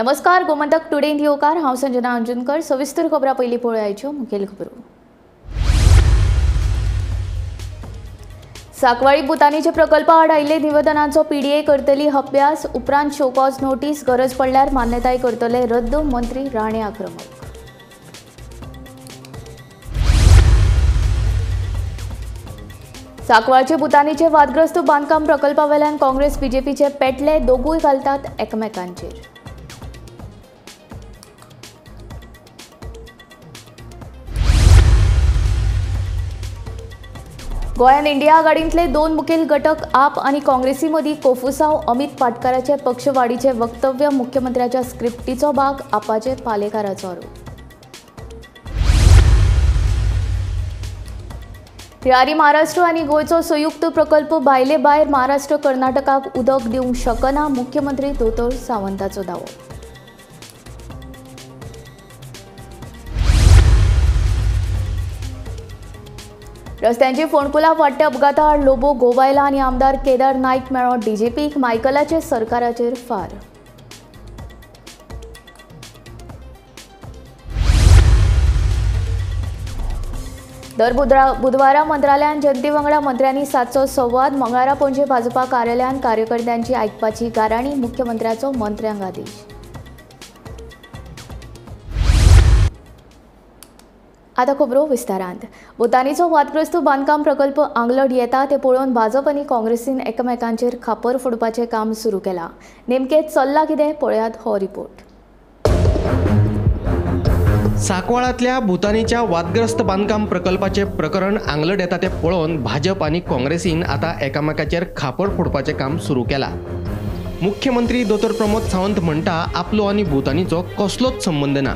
नमस्कार, Gomantak today in येवकार. हांव संजना अंजुनकर. सविस्तर खबरां पयलीं पळोवयाच्यो मुखेल खबरो. साकवाळी भुतानीचे प्रकल्पा आड आयिल्ले निवेदनाचो पीडीए करतली अभ्यास, उपरांत शोकॉज नोटीस, गरज पडल्यार मान्यताय करतले रद्द, मंत्री राणे आक्रमक. साकवाळचे भुतानीचे वादग्रस्त बांदकाम प्रकल्पावेल्यान काँग्रेस बीजेपीचे पेटले, दोगूय घालतात एकमेकांचेर. गोंयांत इंडिया आघाडींतले दोन मुखेल घटक आप आनी काँग्रेसी मदीं कोफुसांव. अमित पाटकाराचे पक्षवाडीचे वक्तव्य मुख्यमंत्र्याच्या स्क्रिप्टीचो भाग, आपाचे पालेकाराचो आरोप. तिळारी महाराष्ट्र आनी गोंयचो संयुक्त प्रकल्प भायले भायर महाराष्ट्र कर्नाटकाक उदक दिवंक शकना, मुख्यमंत्री दोतोर सावंताचो दावो. रस्त्यांची फोंडकुलां वाडट्या अपघाता आड लोबो गोवायला आनी आमदार केदार नायक मेळ्ळो डीजीपीक, मायकलाचे सरकाराचेर फार. दर बुधवारा मंत्रालयान जनते वांगडा मंत्र्यांनी सादचो संवाद. मंगळारा पणजे भाजपा कार्यालयान कार्यकर्त्यांची आयकपाची गाराणी, मुख्यमंत्र्याचो मंत्र्यांक आदेश. आतां खबरो विस्तारांत. भुतानीचो वादग्रस्त बांदकाम प्रकल्प आंगलट येता ते पळोवन भाजप आनी काँग्रेसीन एकामेकांचेर खापर फोडपाचें काम सुरू केलां. नेमकें चल्लां कितें पळयात हो रिपोर्ट. साकवाळांतल्या भुतानीच्या वादग्रस्त बांदकाम प्रकल्पाचे प्रकरण आंगलट येता ते पळोवन भाजप आनी काँग्रेसीन आतां एकामेकाचेर खापर फोडपाचें काम सुरू केलां. मुख्यमंत्री दोतोर प्रमोद सावंत म्हणटा आपलो आनी भुतानीचो कसलोच संबंद ना.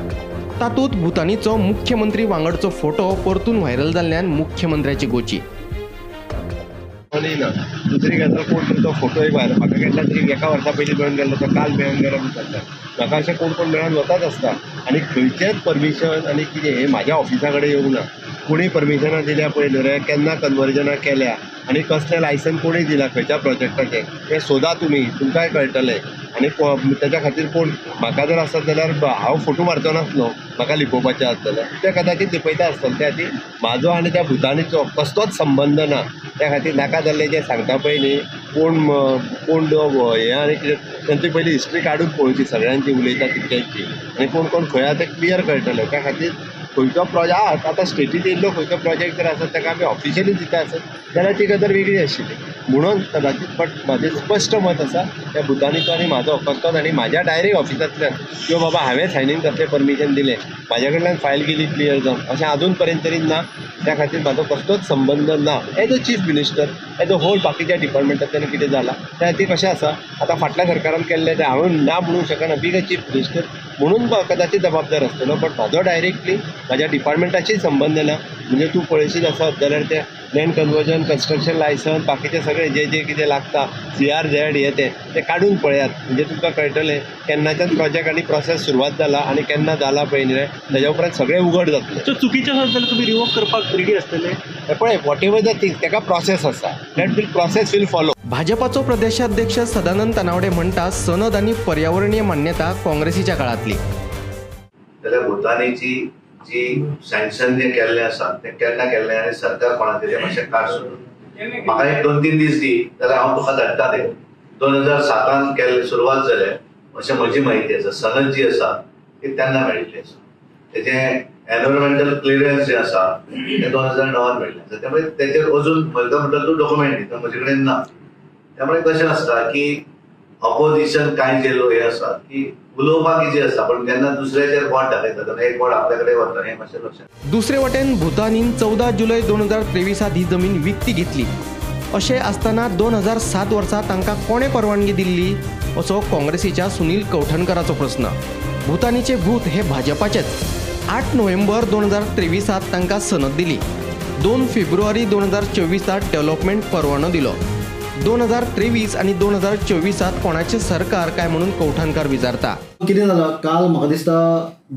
तातूंत भुतानीचो मुख्यमंत्री वांगडचो फोटो परतून व्हायरल जाल्ल्यान मुख्यमंत्र्याची गोची. ना दुसरी गजाल, कोण तरी तो फोटो एक व्हायरल म्हाका केन्ना तरी एका वर्सा पयलीं मेळून गेल्लो, तो काल मेळून गेलो म्हणटा. म्हाका अशें कोण कोण मेळून वताच आसता आनी खंयचेंच परमिशन आनी कितें हें म्हाज्या ऑफिसा कडेन येवंक ना. कोणी परमिशनां दिल्या पयलीं रे, केन्ना कन्वर्जनां केल्या आनी कसलें लायसन कोणी दिलां खंयच्या प्रोजेक्टाचें तें सोदा तुमी, तुमकांय कळटलें. आनी तेच्या खातीर कोण म्हाका जर आसत जाल्यार हांव फोटो मारचो नासलो, म्हाका लिपोवपाचें आसत जाल्यार ते कदाचीत लिपयता आसतले. त्या खातीर म्हाजो आनी त्या भुतानीचो कसलोच संबंद ना. त्या खातीर नाका जाल्लें जें सांगता पळय न्ही, कोण कोण हें आनी कितें तेंची पयलीं हिस्ट्री काडून पळोवची सगळ्यांची, उलयता तितक्यांची, आनी कोण कोण खंय आसा तें क्लियर कळटलें. त्या खातीर खंयचो प्रोजेक्ट आतां स्टेटीत येयल्लो खंयचो प्रोजेक्ट जर आसत ताका आमी ऑफिशियली दिता आसत जाल्यार ती गजाल वेगळी आशिल्ली म्हणून कदाचीत. बट म्हाजें स्पश्ट मत आसा त्या भुतानीचो आनी म्हाजो कसलोच, आनी म्हाज्या डायरेक्ट ऑफिसांतल्यान किंवा बाबा हांवें सायनींग कसलें परमिशन दिलें, म्हाज्या कडल्यान फायल गेली क्लियर जावन, अशें आजून पर्यंत तरी ना. त्या खातीर म्हाजो कसलोच संबंद ना as a chief minister, as a whole बाकीच्या डिपार्टमेंटांतल्यान कितें जालां त्या खातीर कशें आसा आतां फाटल्या सरकारान केल्लें तें हांवें ना म्हणूंक शकना. बीग अ चीफ मिनिस्टर म्हणून कदाचीत जबाबदार आसतलो, बट म्हाजो डायरेक्टली म्हाज्या डिपार्टमेंटाचेय संबंद ना. म्हणजे तूं पळयशीत आसत जाल्यार ते लँड कन्वर्जन, कन्स्ट्रक्शन लायसन, बाकीचे सगळे जे जे कितें लागता CRZ हे ते काडून पळयात, म्हणजे तुमकां कळटलें केन्नाच्यान प्रोजेक्ट आनी प्रोसेस सुरवात जाला आनी केन्ना जाला पळय न्ही, तेज्या उपरांत सगळें उघड जातलें. सो चुकीचें आसत जाल्यार तुमी रिवोक करपाक रेडी आसतले? पळय, what ever the thing तेका प्रोसेस आसा, that will process will follow. भाजपाचो प्रदेशाध्यक्ष सदानंद तानावडे म्हणटा सनद आनी पर्यावरणीय मान्यता काँग्रेसीच्या काळांतली. जाल्यार भुतानीची जी सँक्शन जें केल्लें आसा तें केन्ना केल्लें आनी सरकार कोणाचें तें मातशें काड सोदून म्हाका एक 2-3 दीस दी जाल्यार हांव तुका धाडटा तें. 2007 केल्लें सुरवात जालें अशें म्हजी म्हायती आसा. सनद जी आसा ती तेन्ना मेळिल्ली आसा. तेजें एनवायरमेंटल क्लियरन्स जें आसा तें 2009 मेळिल्लें आसा. त्यामुळे तेचेर अजून म्हजो म्हणटा तूं डॉक्युमेंट दी, तो म्हजे कडेन ना. त्यामुळे कशें आसता की ऑपोजिशन कांय जे लोक हे आसा की उलोवपाक इजी आसा, पण जेन्ना दुसऱ्याचेर बोट दाखयता तेन्ना एक बोट आपल्या कडेन वता, हें मातशें लक्षात. दुसरे वटेन भुतानीन 14 जुलय 2023 ही जमीन विकती घेतली. अशें आसतना 2007 वर्सा तांकां कोणें परवानगी दिल्ली असो काँग्रेसीच्या सुनील कवठणकराचो प्रस्न. भुतानीचे भूत हे भाजपाचेच. 8 नोव्हेंबर 2023 तांकां सनद दिली. 2 फेब्रुवारी 2024 डेव्हलपमेंट परवानो दिलो. 2023 आनी 2024 कोणाचें सरकार काय म्हणून कवठणकार विचारता. कितें जालां काल म्हाका दिसता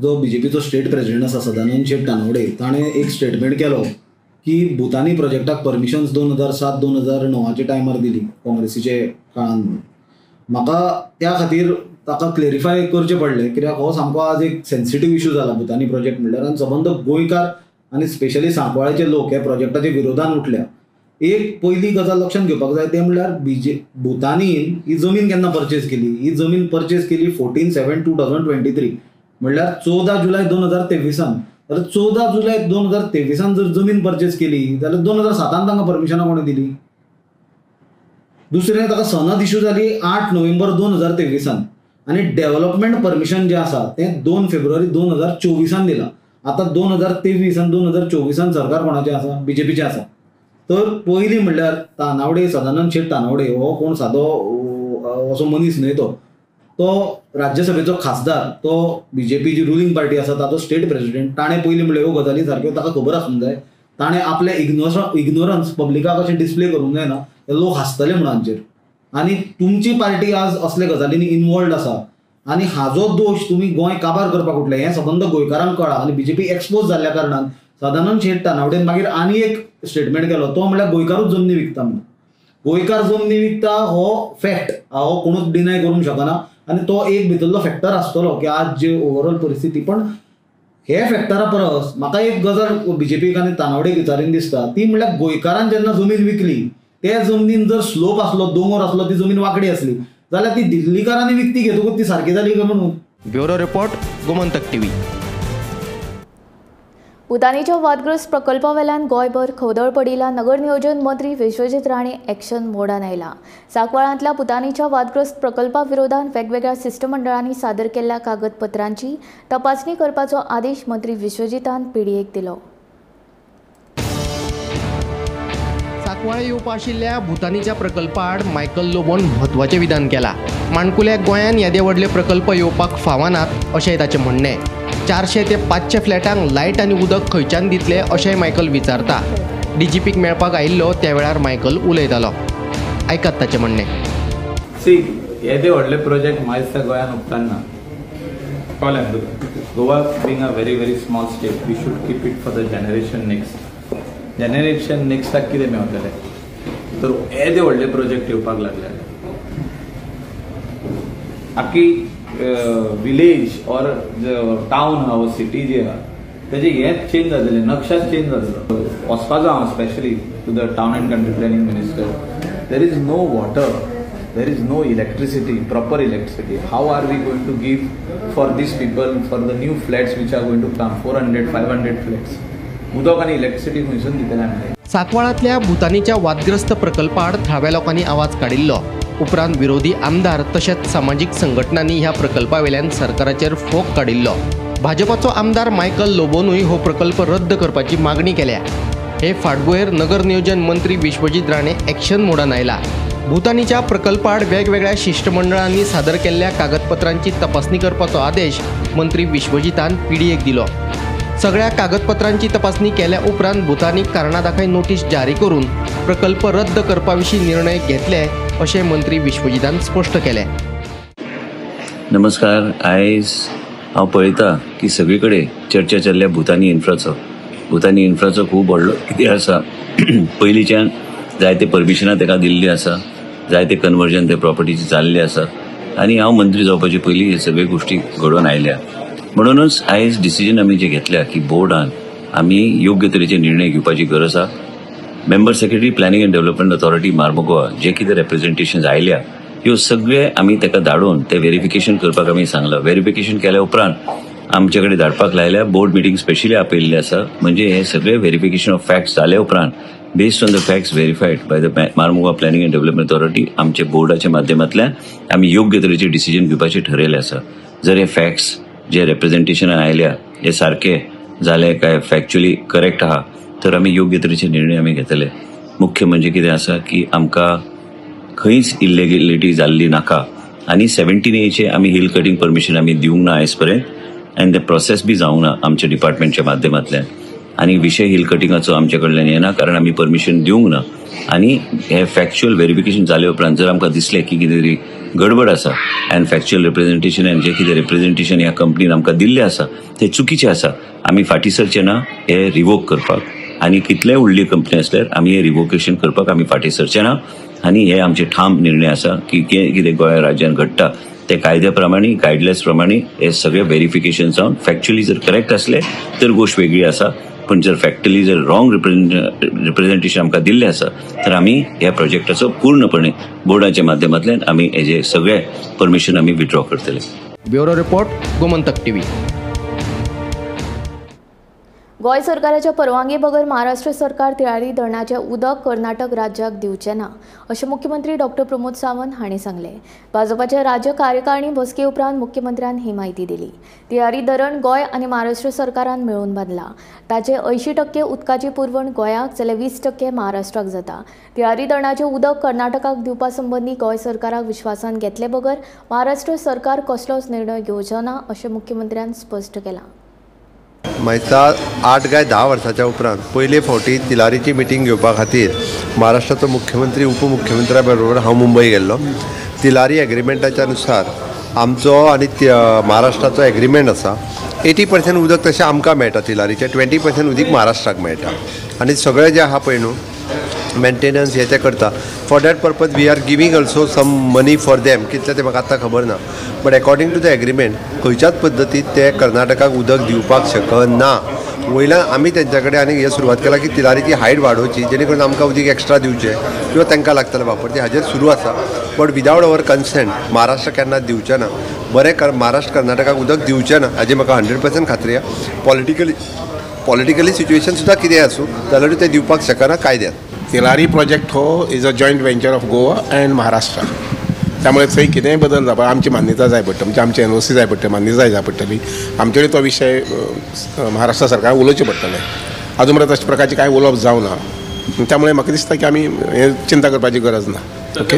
जो बीजेपीचो स्टेट प्रेसिडेंट आसा सदानंद शेट तानावडे ताणें एक स्टेटमेंट केलो की भुतानी प्रोजेक्टाक परमिशन्स 2007-2009 टायमार दिली काँग्रेसीचे काळान. म्हाका त्या खातीर ताका क्लेरिफाय करचें पडलें, कित्याक हो सामको आज एक सेन्सिटीव इशू जाला भुतानी प्रोजेक्ट म्हणल्यार, आनी सबंद गोंयकार आनी स्पेशली सांकवाळेचे लोक ह्या प्रोजेक्टाच्या विरोधान उठल्या. एक पयली गजाल लक्षांत घेवपाक जाय तें म्हणल्यार भुतानीन ही जमीन केन्ना परचेज केली? ही जमीन परचेज केली 14/7/2023, म्हणल्यार 14 जुलय 2023. जाल्यार 14 जुलय 2023 जर जमीन परचेज केली जाल्यार 2007 तांकां परमिशनां कोणें दिली? दुसरें, ताका सनद इशू जाली 8 नोव्हेंबर 2023 आनी डेव्हलपमेंट परमिशन जें आसा तें 2 फेब्रुवारी 2024 दिलां. आतां 2023 आनी 2024 सरकार कोणाचें आसा? बीजेपीचें आसा. तर पयलीं म्हणल्यार तानावडे, सदानंद शेट तानावडे हो कोण सादो असो मनीस न्हय, तो तो राज्यसभेचो खासदार, तो बीजेपी जी रुलींग पार्टी आसा ताचो स्टेट प्रेसिडेंट. ताणें पयलीं म्हणल्यार ह्यो गजाली सारक्यो ताका खबर आसूंक जाय. ताणें आपलें इग्नोरन्स पब्लिकाक अशें डिस्प्ले करूंक जायना, लोक हांसतले म्हणून हांचेर. आनी तुमची पार्टी आज असले गजालींनी इनवॉल्ड आसा आनी हाजो दोश तुमी गोंय काबार करपाक उठले हें सबंद गोंयकारांक कळ्ळां. आनी बीजेपी एक्सपोज जाल्ल्या कारणान सदानंद शेट तानावडेन मागीर आनी एक स्टेटमेंट केलो, तो म्हणल्यार गोंयकारूच जमनी विकता म्हणून. गोंयकार जमनी विकता हो फॅक्ट, हो कोणूच डिनाय करूंक शकना आनी तो एक भितरलो फॅक्टर आसतलो की आज जे ओवरऑल परिस्थिती. पण हे फॅक्टरा परस म्हाका एक गजाल बीजेपीक आनी तानावडेक विचारीन दिसता, ती म्हणल्यार गोंयकारान जेन्ना जमीन विकली ते जमनीन जर स्लोप आसलो, दोंगर आसलो, ती जमीन वांकडी आसली जाल्यार ती दिल्लीकारांनी विकती घेतकूच ती सारकी जाली काय म्हणून. Bureau report, Gomantak TV. भुतानीच्या वादग्रस्त प्रकल्पावेल्यान गोंयभर खवदळ पडिल्ल्या नगर नियोजन मंत्री विश्वजीत राणे एक्शन मोडान आयला. सांकवाळांतल्या भुतानीच्या वादग्रस्त प्रकल्पा विरोधात वेगवेगळ्या शिष्टमंडळांनी सादर केल्ल्या कागदपत्रांची तपासणी करपाचो आदेश मंत्री विश्वजीतान पीडीएक दिलो. सांकवाळे येवपा आशिल्ल्या भुतानीच्या प्रकल्पा आड मायकल लोबोन म्हत्वाचें विधान केलां. माणकुल्या गोंयान येदे व्हडले प्रकल्प येवपाक फावनात अशेंय ताचें म्हणणें. 400 ते 500 फ्लॅटांक लायट आनी उदक खंयच्यान दितले अशेंय मायकल विचारता. डीजीपीक मेळपाक आयिल्लो त्या वेळार मायकल उलयतालो. आयकात ताचें म्हणणें. सी, येदे व्हडले प्रोजेक्ट म्हाका दिसता गोंयान उपकारना. कळ्ळें तुका? Goa being a very very small state, we should keep it for the generation next. Generation नेक्स्टाक कितें मेवतलें तर येदे व्हडले प्रोजेक्ट येवपाक लागले. आखी विलेज ऑर टावन आहा वो सिटी जी आहा तेजे हेंच चेंज जातलें, नक्षाच चेंज जातलो. वचपाचो हांव specially to the town and country planning minister. There is no water, there is no electricity, proper electricity. How are we going to give for these people for the new flats which are going to come, 400 500 flats? उदक आनी electricity खंयसून दितले आमी? सांकवाळांतल्या भुतानीच्या वादग्रस्त प्रकल्पाआड थळाव्या लोकांनी आवाज काडिल्लो. उपरांत विरोधी आमदार तशेंच सामाजीक संघटनांनी ह्या प्रकल्पावेल्यान सरकाराचेर फोग काडिल्लो. भाजपाचो आमदार मायकल लोबोनूय हो प्रकल्प रद्द करपाची मागणी केल्या. हे फाटभुंयेर नगर नियोजन मंत्री विश्वजीत राणे एक्शन मोडान आयला. भुतानीच्या प्रकल्पाआड वेगवेगळ्या शिष्टमंडळांनी सादर केल्ल्या कागदपत्रांची तपासणी करपाचो आदेश मंत्री विश्वजीतान पीडीएक दिलो. सगळ्या कागदपत्रांची तपासणी केल्या उपरांत भुतानीक कारणां दाखय नोटीस जारी करून प्रकल्प रद्द करपा विशीं निर्णय घेतले अशें मंत्री विश्वजीतान स्पश्ट केलें. नमस्कार. आयज हांव पळयता की सगळी कडेन चर्चा चल्ल्या भुतानी इन्फ्राचो. भुतानी इन्फ्राचो खूब व्हडलो कितें आसा, पयलींच्यान जायते परमिशनां ताका दिल्लीं आसा, जायते कन्वर्जन ते प्रॉपर्टीचे जाल्ले आसा आनी हांव मंत्री जावपाचे पयलीं हे सगळे गोश्टी घडोवन आयल्या. म्हणूनच आयज डिसिजन आमी जे घेतल्या की बोर्डान आमी योग्य तरेचे निर्णय घेवपाची गरज आसा. Member secretary planning and development authority Marmagoa जे कितें रेप्रेझेंटेशन आयल्या ह्यो सगळे आमी ताका धाडून ते व्हेरिफिकेशन करपाक आमी सांगलां. व्हेरिफिकेशन केल्या उपरांत आमचे कडेन धाडपाक लायल्या. बोर्ड मिटींग स्पेशली आपयिल्लें आसा. म्हणजे हे सगळे व्हेरिफिकेशन ऑफ फॅक्ट्स जाल्या उपरांत based on the facts verified by the Marmagoa planning and development authority आमच्या बोर्डाच्या माध्यमांतल्यान आमी योग्य तरेचे डिसिजन घेवपाचें ठरयलें आसा. जर हे फॅक्ट्स जे रेप्रेझेंटेशनान आयल्या हे सारके जाले काय फॅक्च्युअली करेक्ट आहा तर आमी योग्य तरेचे निर्णय आमी घेतले. मुख्य म्हणजे कितें आसा की आमकां खंयच इल्लेगलिटी जाल्ली नाका आनी 17 एचे आमी हिल कटिंग परमिशन आमी दिवंक ना आयज पर्यंत आनी ते प्रोसेस बी जावंक ना आमच्या डिपार्टमेंटच्या माध्यमांतल्यान. आनी विशय हिल कटिंगाचो आमच्या कडल्यान येना कारण आमी परमिशन दिवंक ना. आनी हे फॅक्च्युअल व्हेरिफिकेशन जाले उपरांत जर आमकां दिसलें की कितें तरी गडबड आसा अँड फॅक्च्युअल रिप्रेझेंटेशन आनी जें कितें रिप्रेझेंटेशन ह्या कंपनीन आमकां दिल्लें आसा तें चुकीचें आसा, आमी फाटीं सरचे ना हें रिवोक करपाक. आनी कितलेय व्हडली कंपनी आसल्यार आमी हें रिवोकेशन करपाक आमी फाटीं सरचे ना. आनी हे आमचे ठाम निर्णय आसा की कितें गोंय राज्यान घडटा ते कायद्या प्रमाणे, गायडलायन्स प्रमाणे हे सगळे व्हेरिफिकेशन जावन फॅक्च्युअली जर करेक्ट आसले तर गोश्ट वेगळी आसा, पण जर फॅक्टली जर रॉंग रिप्रेझेंटेशन आमकां दिल्लें आसा तर आमी ह्या प्रोजेक्टाचो पूर्णपणे बोर्डाच्या माध्यमांतल्यान आमी हेजे सगळे परमिशन आमी विथड्रॉ करतले. Bureau report, Gomantak TV. Goa सरकाराच्या परवानगी बगर महाराष्ट्र सरकार तिळारी धरणाचें उदक कर्नाटक राज्याक दिवचें ना अशें मुख्यमंत्री डॉक्टर प्रमोद सावंत हांणी सांगलें. भाजपाच्या राज्य कार्यकारिणी बसके उपरांत मुख्यमंत्र्यान ही म्हायती दिली. तिळारी धरण गोंय आनी महाराष्ट्र सरकारान मेळून बांदलां. ताचे 80% उदकाची पुरवण गोंयाक जाल्यार 20% महाराष्ट्राक जाता. तिळारी धरणाचें उदक कर्नाटकाक दिवपा संबंदी गोंय सरकाराक विश्वासान घेतले बगर महाराष्ट्र सरकार कसलोच निर्णय घेवचो ना अशें मुख्यमंत्र्यान स्पश्ट केलां. म्हायसा 8 काय 10 वर्साच्या उपरांत पयले फावटी तिलारीची मिटींग घेवपा खातीर महाराष्ट्राचो मुख्यमंत्री उपमुख्यमंत्र्या बरोबर हांव मुंबय गेल्लो. तिलारी एग्रीमेंटाच्या नुसार आमचो आनी महाराष्ट्राचो एग्रीमेंट आसा. 80% उदक तशें आमकां मेळटा तिलारीचें, 20% उदीक महाराष्ट्राक मेळटा आनी सगळें जें आहा पळय न्हू मेंटेनन्स हे ते करता. For that purpose we are giving also some money for them, कितले ते म्हाका आतां खबर ना, but according to the agreement खंयच्याच पद्दतीन ते कर्नाटकाक उदक दिवपाक शकना. वयल्यान आमी तेंच्या कडेन आनी हे सुरवात केला की तिलारीची हायट वाडोवची जेणे करून आमकां उदीक एक्स्ट्रा दिवचें किंवा तांकां लागतलें वापर, ते हाजेर सुरू आसा. But without our consent Maharashtra केन्ना दिवचें ना. बरें महाराष्ट्र कर्नाटकाक उदक दिवचें ना हाजी म्हाका 100% खात्री आसा. पॉलिटिकली सिच्युएशन सुद्दां कितें आसूं जाल्यारूय ते दिवपाक शकना कायद्यान. तिलारी प्रोजेक्ट हो is a joint venture of Goa and Maharashtra, त्यामुळे थंय कितेंय बदल जावपाक आमची मान्यता जाय पडटा, म्हणजे आमची एनओसी जाय पडटा, मान्यता जाय पडटली. आमचे कडेन तो विशय महाराष्ट्र सरकाराक उलोवचें पडटलें. अजून मेरेन तशे प्रकारचें कांय उलोवप जावना, त्यामुळे म्हाका दिसता की आमी हें चिंता करपाची गरज ना. ओके,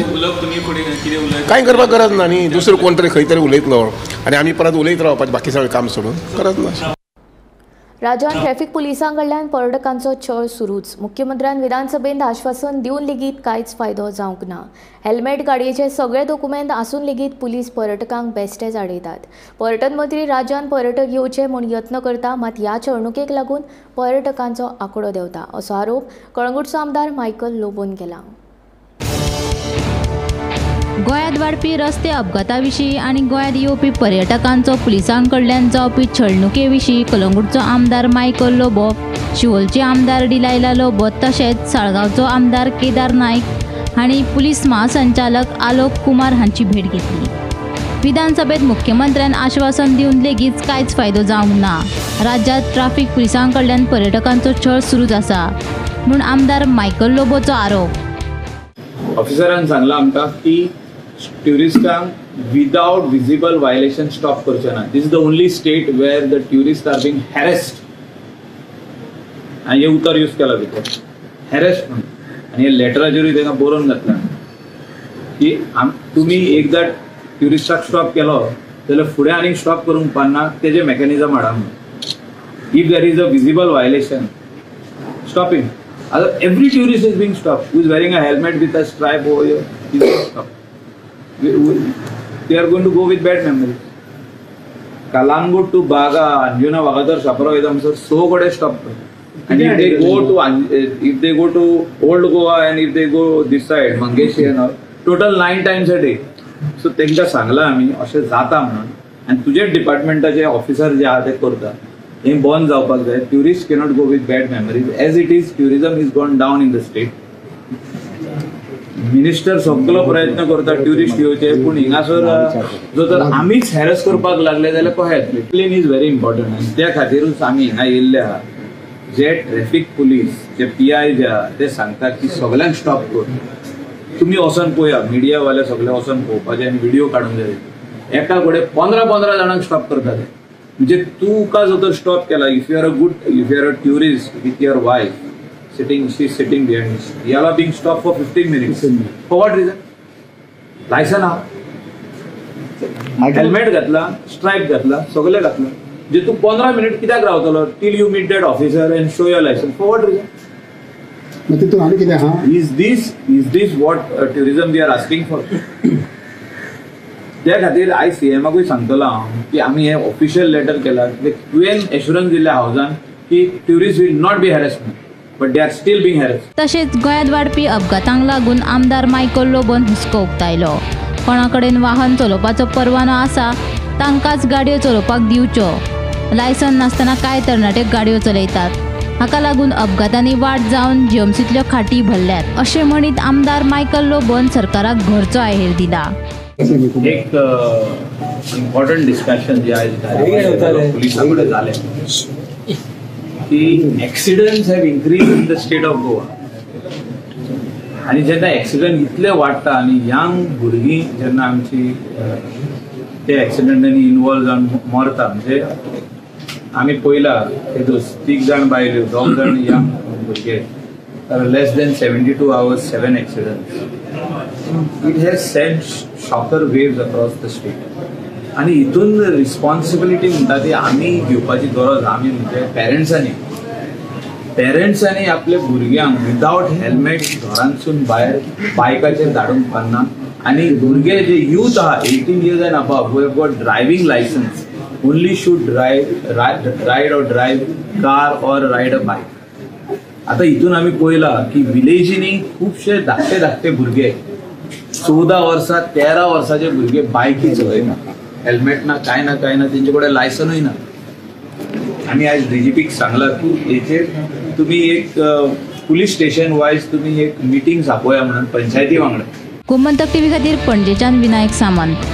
कांय करपाक गरज ना न्ही, दुसरो कोण तरी खंय तरी उलयतलो आनी आमी परत उलयत रावपाचें बाकी सगळें काम सोडून, गरज ना. राज्यांत ट्रॅफिक पुलिसां कडल्यान पर्यटकांचो छळ सुरूच. मुख्यमंत्र्यान विधानसभेंत आश्वासन दिवन लेगीत कांयच फायदो जावंक ना. हेल्मेट, गाडयेचे सगळे दोकुमेंत आसून लेगीत पुलीस पर्यटकांक बेस्टेच आडयतात. पर्यटन मंत्री राज्यांत पर्यटक येवचे म्हूण यत्न करता, मात ह्या छळणुकेक लागून पर्यटकांचो आंकडो देंवता असो आरोप कळंगूटचो आमदार मायकल लोबोन केला. गोंयांत वाडपी रस्ते अपघाता विशीं आनी गोंयांत येवपी पर्यटकांचो पुलिसां कडल्यान जावपी छळणुके विशीं कलंगूटचो आमदार मायकल लोबो, शिवोलचे आमदार डिलायला लोबो तशेंच साळगांवचो आमदार केदार नायक हांणी पुलीस महासंचालक आलोक कुमार हांची भेट घेतली. विधानसभेत मुख्यमंत्र्यान आश्वासन दिवन लेगीत कांयच फायदो जावंक ना. राज्यांत ट्राफिक पुलिसां कडल्यान पर्यटकांचो छळ सुरूच आसा म्हूण आमदार मायकल लोबोचो आरोप. ऑफिसरान सांगलां आमकां की ट्युरिस्टांक विदाउट विजिबल वायलेशन स्टॉप करचे ना. This is the only state where the tourist are being harassed. आनी हे उतर यूज केला भितर हॅरेस्ड म्हणून, आनी हे लेटराचेरूय तांकां बरोवन घातलां की तुमी एकदां ट्युरिस्टाक स्टॉप केलो जाल्यार फुडें आनीक स्टॉप करूंक पारना, तेजें मॅकॅनिजम हाडा म्हणून. If there is a visible violation stop him. Every tourist is being stopped who is wearing a helmet with a stripe over here is being stopped. They are going to go with bad memories. Calangute to Baga, Anjuna, Vagator, Chapora वयता म्हणसर 6 कडेन stop करता. And if they go to Old Goa and if they go this side Mangeshi and all, total 9 times a day. So तांकां सांगलां आमी अशें जाता म्हणून, आनी तुजेच डिपार्टमेंटाचे ऑफिसर जे आहा ते करता. हें बंद जावपाक जाय. Tourist cannot go with bad memories. As it is tourism is gone down in the state. Minister सगळो प्रयत्न करता ट्युरिस्ट येवचे, पूण हिंगासर जो तर आमीच हॅरस करपाक लागले जाल्यार कशें येतलें. डिसिप्लीन is very important आनी त्या खातीरूच आमी हिंगा येयल्ले आहा. जे ट्रॅफिक पुलीस जे पी I जे आहा ते सांगता की सगळ्यांक स्टॉप कर, तुमी वचोन पळया, मिडियावाले सगळे वचोन पळोवपाचे आनी व्हिडिओ काडूंक जाय. एका कडेन 15-15 जाणांक स्टॉप करता ते. म्हणजे तुका जो तर स्टॉप केला, if you are a good, if you are a tourist with your wife sitting, she is sitting behind, you are being stopped for 15 minutes. For what reason? Licence आहा, हेल्मेट घातला, स्ट्रायप घातला, सगळें घातला, म्हणजे तूं 15 मिनट कित्याक रावतलो till you meet that officer and show your licence? For what reason? तितून आनी कितें आहा? Is this what tourism we are asking for? त्या खातीर आयज सीएमाकूय सांगतलो हांव की आमी हें ऑफिशियल लेटर केलां, तुवें एश्युरन्स दिल्लें हावजान की tourist will not be harassment, but they are still being harassed. तशेंच गोंयांत वाडपी अपघातांक लागून आमदार मायकल लोबोन हुस्को उक्तायलो. कोणा कडेन वाहन चलोवपाचो परवानो आसा तांकांच गाडयो चलोवपाक दिवच्यो. लायसन नासतना कांय तरणाटे गाडयो चलयतात. हाका लागून अपघातांनी वाड जावन जीएमसींतल्यो खाटी भरल्यात अशें म्हणीत आमदार मायकल लोबोन सरकाराक घरचो आहेर दिला. एक इम्पॉर्टंट डिस्कशन जे आयज पुलिसां कडेन जालें की accidents have increase in the state of Goa. आनी जेन्ना एक्सिडंट इतले वाडटा आनी यंग भुरगीं जेन्ना आमची ते एक्सिडंटांनी इनवॉल्व जावन मरता, म्हणजे आमी पळयला ते 3 जाण बायल्यो, 2 जाण यंग भुरगे, less than 72 hours 7 accidents. It has sent shocker waves across the state. आनी हितून रिस्पॉन्सिबिलिटी म्हणटा ती आमी घेवपाची गरज. आमी म्हणजे पेरंट्सांनी आपल्या भुरग्यांक विदावट हेल्मेट घरांतसून भायर बायकाचेर धाडूंक पारना. आनी भुरगे जे यूथ आहा 18 years and above who have got driving licence only should ride or drive car or ride a bike. आतां हितून आमी पळयलां की विलेजींनी खुबशे धाकटे धाकटे भुरगे 14 वर्सां 13 वर्साचे भुरगे बायकी चलयना, हेल्मेट ना, कांय ना कांय ना, तेंचे कडेन लायसनूय ना. आमी आयज डीजीपीक सांगलां की हेचेर तुमी एक पुलीस स्टेशन वायज तुमी एक मिटींग आपोया म्हणून पंचायती वांगडा. गोमंतक टीव्ही खातीर पणजेच्यान विनायक सामंत.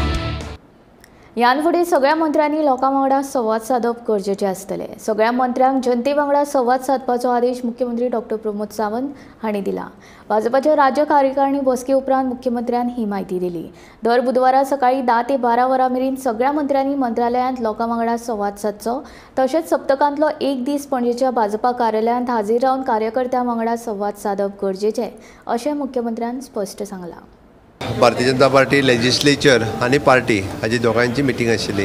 ह्यान फुडें सगळ्या मंत्र्यांनी लोकां वांगडा संवाद सादप गरजेचें आसतलें. सगळ्या मंत्र्यांक जनते वांगडा संवाद सादपाचो आदेश मुख्यमंत्री डॉक्टर प्रमोद सावंत हांणी दिला. भाजपाच्या राज्य कार्यकारिणी बसके उपरांत मुख्यमंत्र्यान ही म्हायती दिली. दर बुधवारा सकाळी 10 ते 12 वरां मेरेन सगळ्या मंत्र्यांनी मंत्रालयांत लोकां वांगडा संवाद सादचो. तशेंच सप्तकांतलो एक दीस पणजेच्या भाजपा कार्यालयांत हाजीर रावन कार्यकर्त्यां वांगडा संवाद सादप गरजेचें अशें मुख्यमंत्र्यान स्पश्ट सांगलां. भारतीय जनता पार्टी लेजिस्लेचर आनी पार्टी हाजी दोगांयची मिटींग आशिल्ली.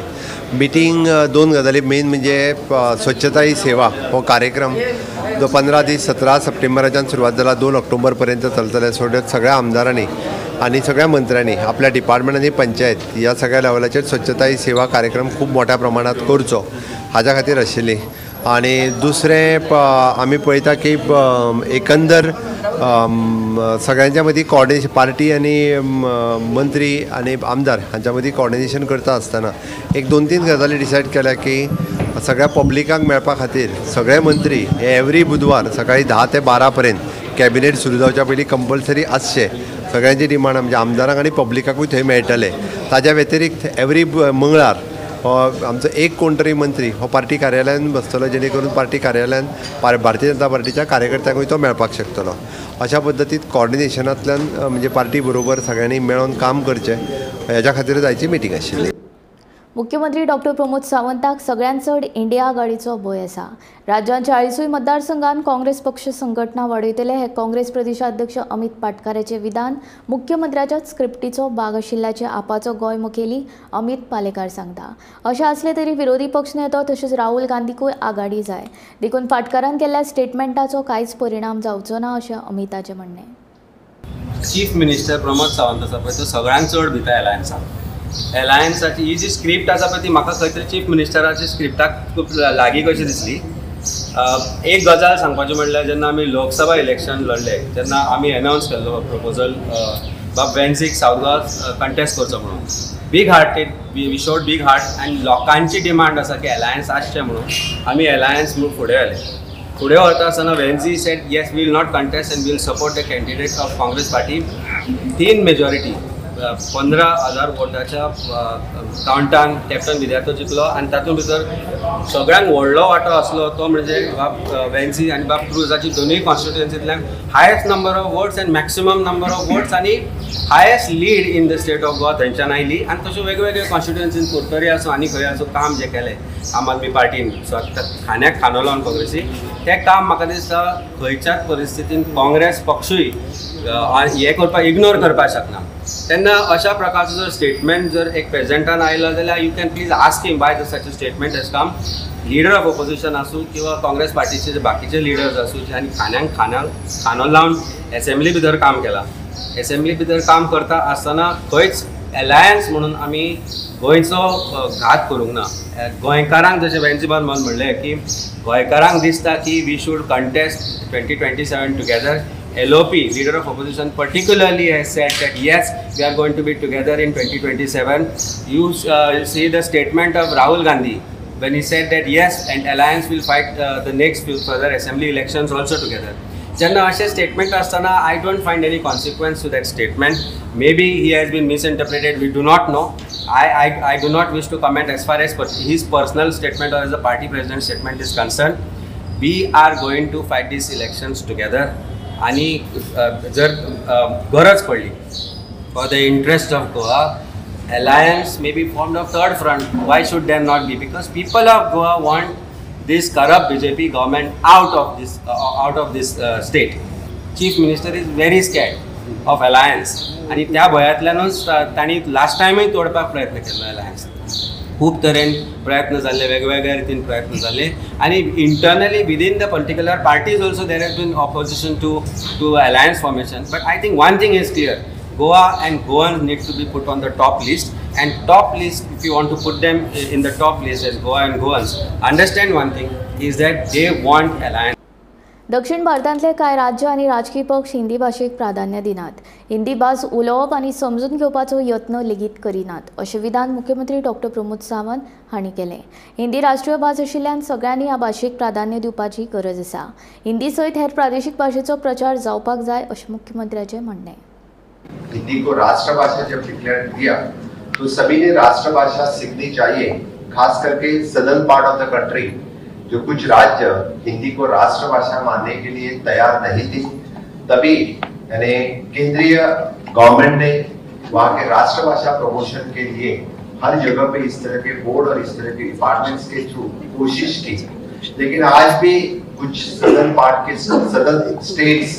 मिटींग 2 गजाली, मेन म्हणजे स्वच्छता ही सेवा हो कार्यक्रम जो 15 दीस 17 सप्टेंबराच्यान सुरवात जाला 2 ऑक्टोबर पर्यंत चलतले. सोडत सगळ्या आमदारांनी आनी सगळ्या मंत्र्यांनी आपल्या डिपार्टमेंट आनी पंचायत ह्या सगळ्या लेवलाचेर स्वच्छता ही सेवा कार्यक्रम खूब मोठ्या प्रमाणात करचो हाज्या खातीर आशिल्ली. आनी दुसरें आमी पळयता की एकंदर सगळ्यांच्या मदीं कॉर्डिनेशन, पार्टी आनी मंत्री आनी आमदार हांच्या मदीं कॉर्डिनेशन करता आसतना एक 2-3 गजाली डिसायड केल्या की सगळ्या पब्लिकांक मेळपा खातीर सगळे मंत्री हे एवरी बुधवार सकाळी 10 ते 12 पर्यंत कॅबिनेट सुरू जावच्या पयलीं कंपल्सरी आसचे. सगळ्यांची डिमांड म्हणजे आमदारांक आनी पब्लिकाकूय थंय मेळटले. ताज्या व्यतिरिक्त एवरी मंगळार हो आमचो एक कोण तरी मंत्री हो पार्टी कार्यालयान बसतलो, जेणे करून पार्टी कार्यालयान भारतीय जनता पार्टीच्या कार्यकर्त्यांकूय तो मेळपाक शकतलो. अशा पद्दतीन कॉर्डिनेशनांतल्यान म्हणजे पार्टी बरोबर सगळ्यांनी मेळोन काम करचें हेज्या खातीरच आयची मिटींग आशिल्ली. मुख्यमंत्री डॉक्टर प्रमोद सावंताक सगळ्यांत चड इंडिया आघाडीचो भंय आसा. राज्यांत 40 मतदारसंघात काँग्रेस पक्ष संघटना वाडयतले हे काँग्रेस प्रदेशाध्यक्ष अमित पाटकाराचे विधान मुख्यमंत्र्याच्याच स्क्रिप्टीचो भाग आशिल्ल्याचे आपाचो गोंय मुखेली अमित पालेकार सांगता. अशें आसलें तरी विरोधी पक्षनेतो तशेंच राहुल गांधीकूय आघाडी जाय, देखून पाटकारान केल्ल्या स्टेटमेंटाचो कांयच परिणाम जावचो ना अशें अमिताचें म्हणणें. चीफ मिनिस्टर प्रमोद सावंत आसा पळय तो सगळ्यांत चड भिता एलायन्साक. एलायन्साची ही जी स्क्रिप्ट आसा पळय ती म्हाका खंय तरी चीफ मिनिस्टराची स्क्रिप्टाक खूब लागीं कशी दिसली. एक गजाल सांगपाची म्हणल्यार जेन्ना आमी लोकसभा इलेक्शन लढले तेन्ना आमी एनावन्स केल्लो प्रपोजल बाब वेन्झीक सावथ गोवा कंटेस्ट करचो म्हणून. Big hearted we showed big heart आनी लोकांची डिमांड आसा की एलायन्स आसचें म्हणून आमी एलायन्स म्हणून फुडें व्हेलें. फुडें व्हरता आसतना Venzy said yes we will not contest and will support the candidate of Congress party. 3 majority 15,000 वोटाच्या कावंटान captain विद्यार्थो जिखलो आनी तातूंत भितर सगळ्यांत व्हडलो वांटो आसलो तो म्हणजे बाब वेन्झी आनी बाब क्रुजाची दोनूय कॉन्स्टिट्युएन्सींतल्यान highest number of votes and maximum number of votes आनी highest lead in the state of Goa थंयच्यान आयली. आनी तश्यो वेगवेगळे कॉन्स्टिट्युएन्सीन कुर्तरी आसूं आनी खंय आसूं काम जें केलें आम आदमी पार्टीन खांद्याक खांदो लावन काँग्रेसी तें काम म्हाका दिसता खंयच्याच परिस्थितीन काँग्रेस पक्षूय हें करपाक इग्नोर करपाक शकना. तेन्ना अशा प्रकारचो जर स्टेटमेंट जर एक प्रेजिडेंटान आयलो जाल्यार you can please ask him why the such a statement has come. Leader of opposition आसूं किंवा काँग्रेस पार्टीचे जे बाकीचे लिडर्स आसूं आनी खांद्याक खांदो लावन एसेंब्ली भितर काम केलां. एसेंब्ली भितर काम करता आसतना खंयच एलायन्स म्हणून आमी गोंयचो घात करूंक ना. गोंयकारांक जशें वेन्झीबान म्हणलें की गोंयकारांक दिसता की we should contest 2027 together. LOP, leader of opposition particularly has said that yes, we are going to be together in 2027. You see the statement of Rahul Gandhi when he said that yes, and alliance will fight the next few further assembly elections also together. जेन्ना अशें statement आसतना I don't find any consequence to that statement. Maybe he has been misinterpreted, we do not know. I do not wish to comment as far as his personal statement or as a party president statement is concerned. We are going to fight these elections together. आनी जर गरज पडली for the interest of Goa, alliance may be formed of third front. Why should there not be? Because people of Goa want this corrupt BJP government out of this state. Chief Minister is very scared of alliance. आनी त्या भंयांतल्यानूच तांणी last टायमूय तोडपाक प्रयत्न केलो alliance. खूब तरेन प्रयत्न जाल्ले, वेगवेगळ्या रितीन प्रयत्न जाल्ले आनी internally within the particular parties also there has been opposition to alliance formation. But I think one thing is clear, Goa and Goans need to be put on the top list, and top list, if you want to put them in the top list as Goa and Goans, understand one thing is that they want alliance. दक्षिण भारतांतले कांय राज्य आनी राजकीय पक्ष हिंदी भाशेक प्राधान्य दिनात. हिंदी भास उलोवप आनी समजून घेवपाचो यत्न लेगीत करिनात अशें विधान मुख्यमंत्री डॉक्टर प्रमोद सावंत हांणी केलें. हिंदी राष्ट्रीय भास आशिल्ल्यान सगळ्यांनी ह्या भाशेक प्राधान्य दिवपाची गरज आसा. हिंदी सयत हेर प्रादेशीक भाशेचो प्रचार जावपाक जाय अशें मुख्यमंत्र्याचें म्हणणें. हिंदी को राष्ट्रभाषा जब डिक्लेयर किया तो सभी ने राष्ट्रभाषा सीखनी चाहिए, खास करके southern part of the country जो कुछ राज्य हिंदी को राष्ट्रभाषा मानने के लिए तैयार नहीं थी, तभी यानी केंद्रीय गवर्नमेंट ने वहाँ के राष्ट्रभाषा प्रमोशन के लिए हर जगह पे इस तरह के बोर्ड और इस तरह के डिपार्टमेंट्स के थ्रू कोशिश की। लेकिन आज भी कुछ southern part K southern states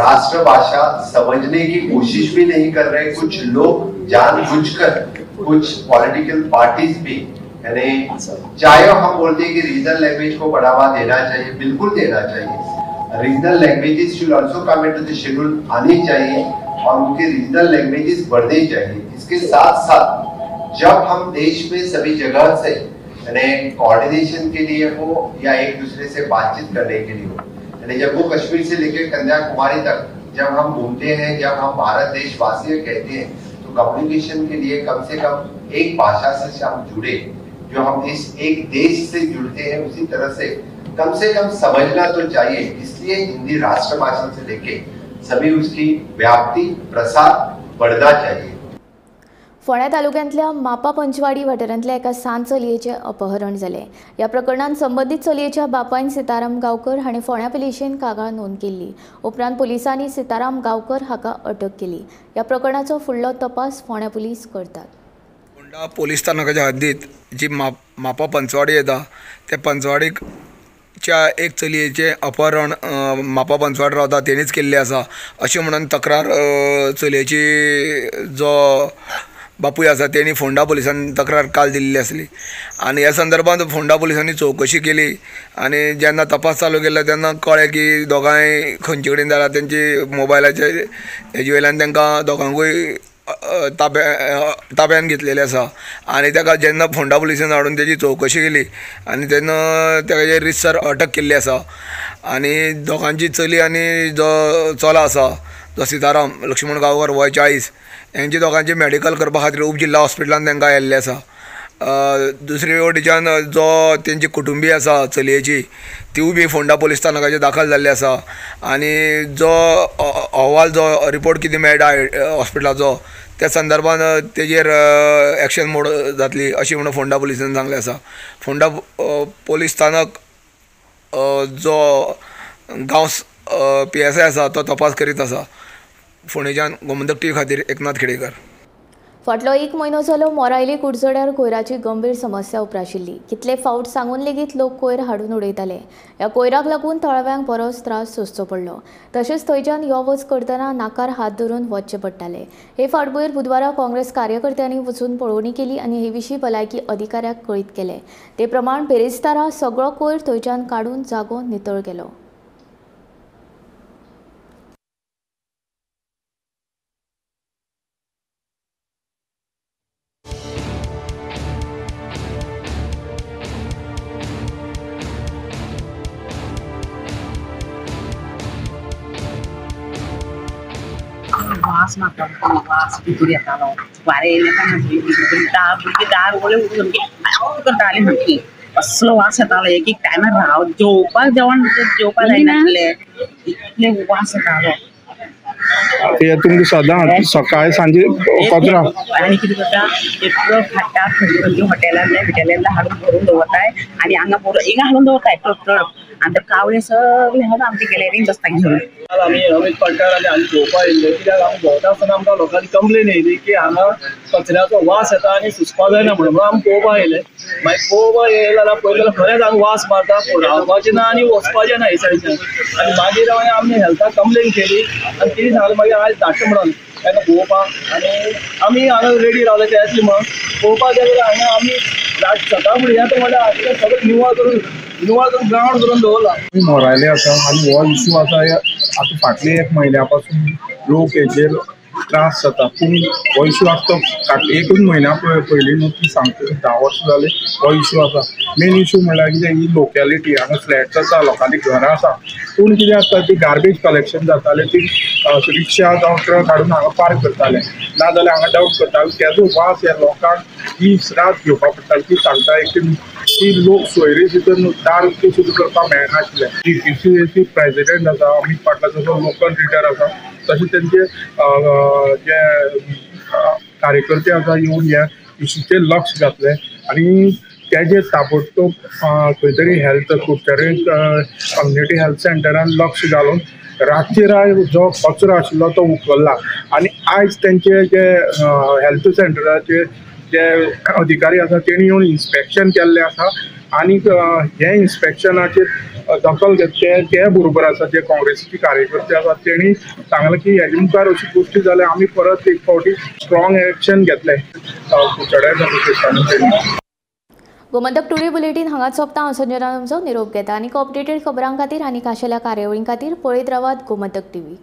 राष्ट्रभाषा समझने की कोशिश भी नहीं कर रहे। कुछ लोग जानबूझकर, कुछ पॉलिटिकल पार्टीज भी, यानी चाहे हम बोलते हैं कि रीजनल लैंग्वेज को बढ़ावा देना चाहिए, बिल्कुल देना चाहिए, regional languages should also come into the schedule आनी चाहिए और उनके रीजनल लैंग्वेजेस बढ़नी चाहिए। इसके साथ साथ जब हम देश में सभी जगह से यानी कोऑर्डिनेशन के लिए हो या एक दूसरे से बातचीत करने के लिए हो, यानी जम्मू कश्मीर से लेकर कन्याकुमारी तक जब हम घूमते हैं, जब हम भारत देशवासी कहते हैं, तो कम्युनिकेशन के लिए कम से कम एक भाषा से हम जुड़े, जो हम इस एक देश से जुड़ते हैं उसी तरह से कम समझना तो चाहिए। इसलिए हिंदी राष्ट्रभाषा से लेके सभी उसकी व्याप्ति प्रसार बढ़ना चाहिए। फोंड्या तालुक्यांतल्या मापा पंचवाडी वाठारांतल्या एका सान चलयेचें अपहरण जालें. ह्या प्रकरणांत संबंदीत चलयेच्या बापायन सीताराम गांवकर हाणें फोंड्या पुलिशेन कागाळ नोंद केल्ली. उपरांत पुलिसांनी सीताराम गांवकर हाका अटक केली. ह्या प्रकरणाचो फुडलो तपास फोंड्या पुलीस करतात. फोंडा पोलीस स्थानकाच्या हद्दीत जी मापा पंचवाडी येता त्या पंचवाडीच्या एक चलयेचें अपहरण मापा पंचवाडी रावता तेणीच केल्लें आसा अशें म्हणून तक्रार चलयेची जो बापूय आसा तेणी फोंडा पुलिसांनी तक्रार काल दिल्ली आसली आनी ह्या संदर्भात फोंडा पुलिसांनी चवकशी केली आनी जेन्ना तपास चालू केलो तेन्ना कळ्ळें की दोगांय खंयचे कडेन जाला तेंची मोबायलाचे हेजे वयल्यान तांकां दोगांकूय ताब्यान घेतलेलें आसा आनी ताका जेन्ना फोंडा पुलिसान हाडून तेजी चवकशी केली आनी तेन्ना ताका रितसर अटक केल्ली आसा आनी दोगांची चली आनी जो चलो आसा जो सीताराम लक्ष्मण गांवकर वय 40 हेंचे दोगांचे मेडिकल करपा खातीर उप जिल्हा हॉस्पिटलान तांकां येल्लें आसा. दुसरे वटेच्यान जो तेंची कुटुंबी आसा चलयेची तिवूय बी फोंडा पुलीस स्थानकाचेर दाखल जाल्ली आसा आनी जो अहवाल जो रिपोर्ट कितें मेळटा हॉस्पिटलाचो त्या संदर्भान तेजेर एक्शन मोड जातली अशें म्हणून फोंडा पुलिसान सांगलें आसा. फोंडा पुलीस स्थानक जो गांव PSI आसा तो तपास करीत आसा. फोंडेच्यान गोमंतक टीव्ही खातीर एकनाथ खेडेकर. फाटलो एक म्हयनो जालो मोरायली कुडचड्यार कोयराची गंभीर समस्या उप्राशिल्ली. कितले फावट सांगून लेगीत लोक कोयर हाडून उडयताले. ह्या कोयराक लागून थळाव्यांक बरोच त्रास सोंसचो पडलो. तशेंच थंयच्यान यो वच करतना नाकार हात धरून वचचें पडटालें. हे फाटभुंयेर बुधवारा काँग्रेस कार्यकर्त्यांनी वचून पळोवणी केली आनी हे विशीं भलायकी अधिकाऱ्याक कळीत केलें. ते प्रमाण बेरेस्तारा सगळो कोयर थंयच्यान काडून जागो नितळ केलो. वास मारतालो, वास भितर येतालो, वारें येयलें काय दार भुरगीं दार उगडे उगडून सामकी करताली, सामकी असलो वास येतालो. एक एक टायमार राव जेवपाक जेवण जेवपाक जायनासलें, इतले वास येतालो. हे तुमकां सदांच सकाळी सांजे कचरो आनी कितें करता, एक ट्रक हाडटा, खंयचे खंयचे हॉटेलांतले बिटेलांतले हाडून भरून दवरताय आनी हांगा भरून हिंगा हाडून दवरताय ट्रक ट्रक, आनी ते कावळे सगळे हाडून आमच्या गॅलरीन बसता घेवन. आमी अमीत पाटकार आनी आमी पळोवपाक येयल्ले, कित्याक आमी भोंवता आसतना आमकां लोकांनी कंप्लेन येयली की हांगा कचऱ्याचो वास येता आनी सुसपा जायना म्हणून आमी पळोवपाक येयले. मागीर पळोवपाक येयले जाल्यार पळयलें जाल्यार खरेंच हांगा वास मारता, रावपाचें ना आनी वचपाचें ना हे सायडीच्यान. आनी मागीर आमी हेल्थाक कंप्लेन केली आनी तेणी सांगलें मागीर आयज धाडटा म्हणून ताका पळोवपाक, आनी आमी हांगा रेडी रावले ते येतले म्हणून. पळोवपाक गेले जाल्यार हांगा आमी सकाळ फुडें येता म्हणल्यार सगळें निवळ करून ग्रावंड करून दवरला. मोरायले आसा आनी हो इशू आसा आतां फाटले एक म्हयन्या पासून लोक हेजेर त्रास जाता, पूण हो इशू आतां फाटले एकूच म्हयन्या पयलीं न्हू ती सांगता 10 वर्सां जाली हो इशू आसा. मेन इशू म्हणल्यार कितें, ही लोकेलिटी हांगा फ्लॅट्स आसा, लोकांची घरां आसा, पूण कितें आसता ती गार्बेज कलेक्शन जातालें, ती रिक्षा जावं ट्रक हाडून हांगा पार्क करताले, ना जाल्यार हांगा डंप करताले. तेजो वास ह्या लोकांक दीस रात घेवपाक पडटाले. ती सांगता एक ती लोक सोयरी सुद्दां दार उक्ती सुद्दां करपाक मेळनाशिल्लें. जीपीसीसी प्रेजिडेंट आसा अमीत पाटला, जसो लोकल लिडर आसा तशें तेंचे जे कार्यकर्ते आसा येवन ह्या इशूचेर लक्ष घातलें आनी तेजे ताबडतोब खंय तरी हेल्थ कुडचडे कम्युनिटी हेल्थ सेंटरान लक्ष घालून रातचे रात जो कचरो आशिल्लो तो उखल्ला आनी आयज तेंचे जे हेल्थ सेंटराचे जे अधिकारी आसा तेणी येवन इन्स्पेक्शन केल्लें आसा आनी हे इन्स्पेक्शनाचेर दखल घेतले. ते बरोबर आसा जे काँग्रेसीचे कार्यकर्ते आसा तेणी सांगलें की हेजे मुखार अशी गोश्टी जाल्यार आमी परत एक फावटी स्ट्रॉंग एक्शन घेतले कुडचड्यार तेणी. गोमंतक टुडे बुलेटीन हांगाच सोंपता. हांव संजना तुमचो निरोप घेता आनी अपडेटेड खबरां खातीर आनी खाशेल्या कार्यावळीं खातीर पळयत रावात गोमंतक टीव्ही.